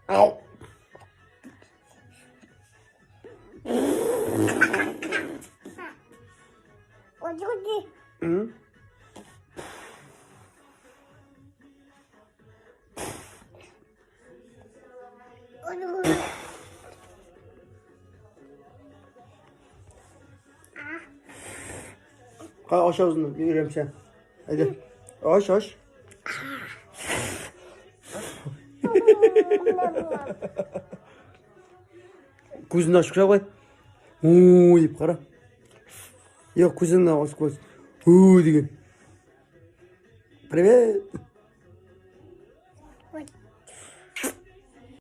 Ау. М? Кара, ач авызыңны, мин өйрәнәм сиңа. Әйдә. Ач, ач. Күзеңне ачып кара кой. У дип кара. Юк, күзеңне ачып кой. У дигән. Привет.